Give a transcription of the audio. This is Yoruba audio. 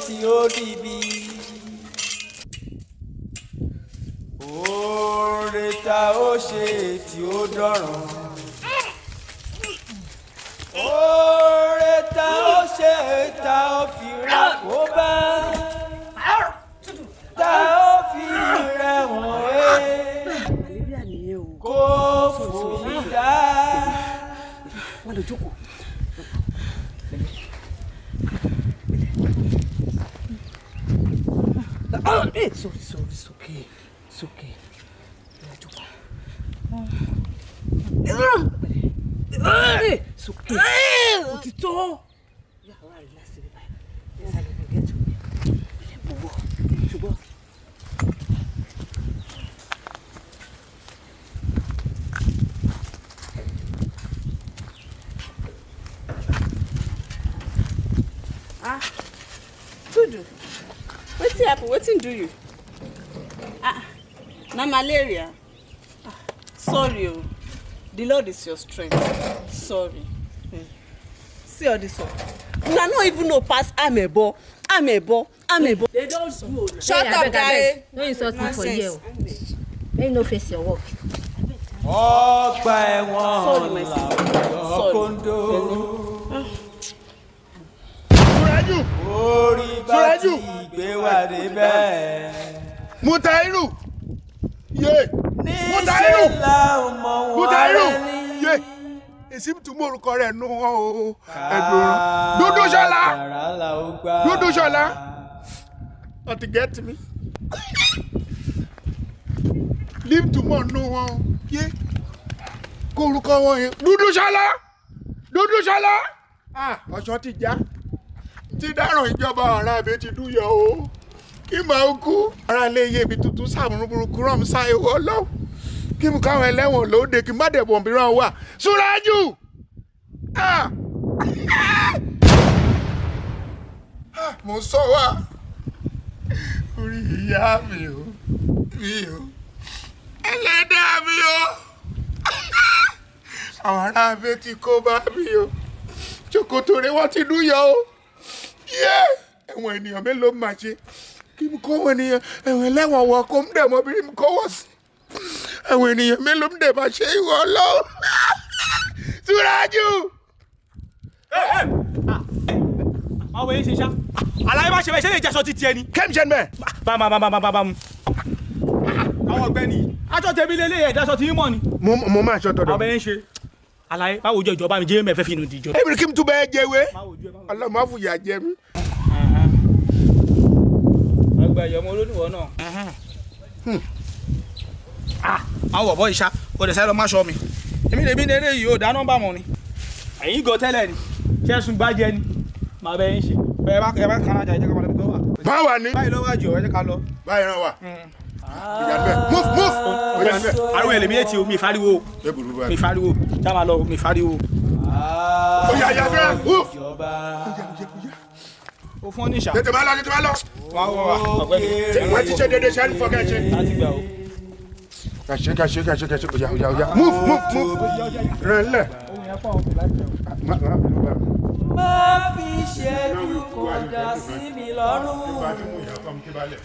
tí ó dìbì. Oore ta ó ṣe tí ó dọ̀ràn. Oore ta ó ṣe ta ó fi rà kó bá. Ta ó fi rẹ̀wọ̀n ẹ́. Malaria nìyẹn o. Kó fòyí dá. Wọ́n lọ jókòó. Sorry, sorry, it's okay. It's okay. Lọ jókòó. It's okay. Òtítọ́. Yàrá relax mi báyìí. Yes, I will get to me. Bọ̀wọ̀ ṣùgbọ́n. Ah, Tudu, wetin happen? Wetin do you? Ah, na malaria. Ah, sorry o. The Lord is your strength. Sorry. Hmm. See all this one. Una no even know pass amebo, amebo, amebo. They don do o. Shut Hey, up, abeg, guy. abeg. No insult me for here o. Make you no face your work. Ọgbà ẹ̀wọ̀n Sorry, my sister. làwùjọ Sorry. kóńdó. Suraju. Orí bá ti Suraju. gbé wà débẹ̀. Mutairu. Ye. Mutairu. Níṣẹ́ la ò mọ̀ wọ́n Mutairu. rẹ̀ ní. Ye. Èsì tún mú orúkọ rẹ̀ nù wọ́n o. Ẹ̀dùn. Dúdú Ṣọlá. Kádàrá la ó gbà. Dúdú Ṣọlá. Wọ́n ti gẹ́tì mi. Leave to mọ̀ nù wọ́n o. Ye. Kó orúkọ wọn yẹn. Dúdú Ṣọlá. Dúdú Ṣọlá. Ah, ọ̀ṣọ́ ti já. Ti dáràn ìjọba ọ̀rá mi ti dúyọ̀ o. Kí màá kú. Ara ilé iye mi tuntun sàmúrú burúkú rán mi sáyé wọ́ lọ́wọ́. Kí mo káwọn ẹlẹ́wọ̀n lóde kí n má dẹ̀bọ̀ mìíràn wà. Súrájù! Ah! Ah, mo sọ wá. Orí ìyá mi o. Mi o. Ẹlẹ́dàá mi o. Àwọn ará mi ti kó bá mi o. Ṣòkòtò rẹ̀ wọ́n ti dúyọ̀ o. Yé! Ẹ̀wọ̀n ènìyàn mélòó máa ṣe? Kí n kó wọn ènìyàn ẹ̀wọ̀n ẹlẹ́wọ̀n wọ kó ń dẹ̀ mọ́ bí n kó wọ̀ sí. Ẹ̀wọ̀n ènìyàn mélòó ń dẹ̀ máa ṣe ìwọ lọ́wọ́. Súrájù! Báwo yẹn ṣe ṣá? Àlàyé má ṣe bẹ́ẹ̀, ṣé lè jẹ́sọ ti tiẹ̀ ni? Kẹ́mi ṣe ń bẹ̀. Bá bá bá bá bá bá mu. Àwọn ọ̀gbẹ́ni yìí, aṣọ tèmi lélẹ̀ ẹ̀ dáṣọ ti yín mọ̀ ni. Mo máa ṣọ tọ̀dọ̀. Àwọn bẹ́ẹ̀ ń ṣe. Àlàyé báwo jọ ìjọba mi jẹ́ mẹ́fẹ́ fi inú dìjọ. Èmi kí n tún bẹ́ẹ̀ jẹ wé. Ọlọ́run má fìyà jẹ mí. Ọgbà ìyọmọ olóníwọ̀ náà. Ah, àwọn bọ̀bọ̀ ìṣá, o lè sáré lọ máṣọ mi. Èmi lèmi ní eléyìí ò dá nọ́mbà mọ̀ ni. Ẹ̀yin gan tẹ́lẹ̀ ni, ṣẹ́sùn gbájẹ ni. Màá bẹ yín ṣe. Ẹ bá kára jà, ẹ jẹ́ ká máa lọ bí tó wà. Báwa ni. Báyìí lọ́wọ́ àjò, ẹ jẹ́ ká lọ. Báyìí ràn wá. Ìyá ń bẹ̀. Move move. Ìyá ń bẹ̀. Ariwo ẹlẹ́mi etí o, mi fariwo. Ẹ burú báyìí. Mi fariwo, já máa lọ, mi fariwo. Oya ya fẹ́. Move. Ìjọba. O fún ọ ní ìṣá. Tètè máa lọ, tètè máa lọ. Wá wá wá, ọ̀gbẹ́ni. Wọ́n ti ṣe déédéé ṣe é fọ́kẹ́ ṣe. Láti gbà o. Kàṣe kàṣe kàṣe kàṣe oya oya oya. Move move move. Rẹ̀ lẹ̀. Má má bínú bá mi. Má fi ṣẹ́jú kọjá sí mi lọ́rùn. Bá a ti mú ìyá fún mi kí balẹ̀.